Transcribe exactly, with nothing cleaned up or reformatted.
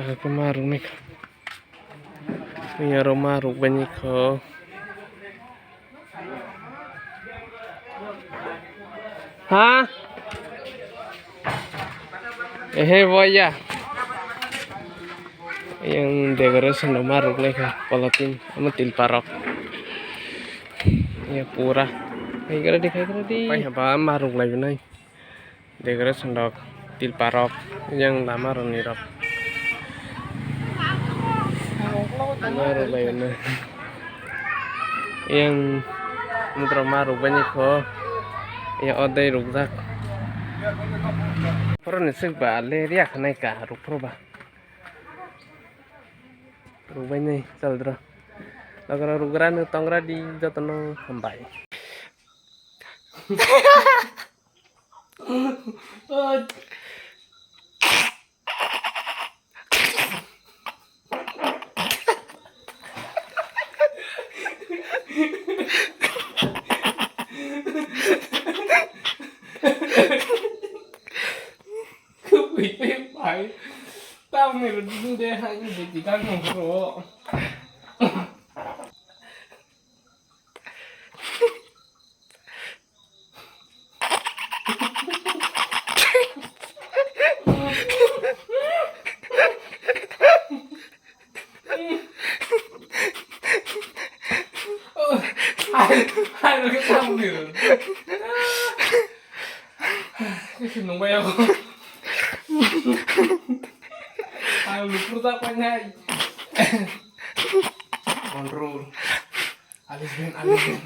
Ako ma ruknai kha. Yang rok ma rukbaini kho. Ha? Ehe, boya. Yang decoration rok ma ruknai kha, polotin, amo tilparok. Ya pura. Khai gra di, khai gra di. Pai haba ma ruklai nai. Decoration rok, tilparok, yang lama rok ni rok. Ma ruklai nai. Yang mudra ma rukbaini kho. Ya odai rukjak. Phoro ni sik ba le riya khanai ka ruk phoro ba. Rukbaini chaldra. Logra rukgra no tongra di jotono hambai. Kubui pe pai. Tao ni ro ding de ha ni de ti kan mo ro. Hai, hai, lo ke tao ni ro. Kasi nung ba ya ko. Ayo, lupur tak panjai. Control. Alis ben, alis ben.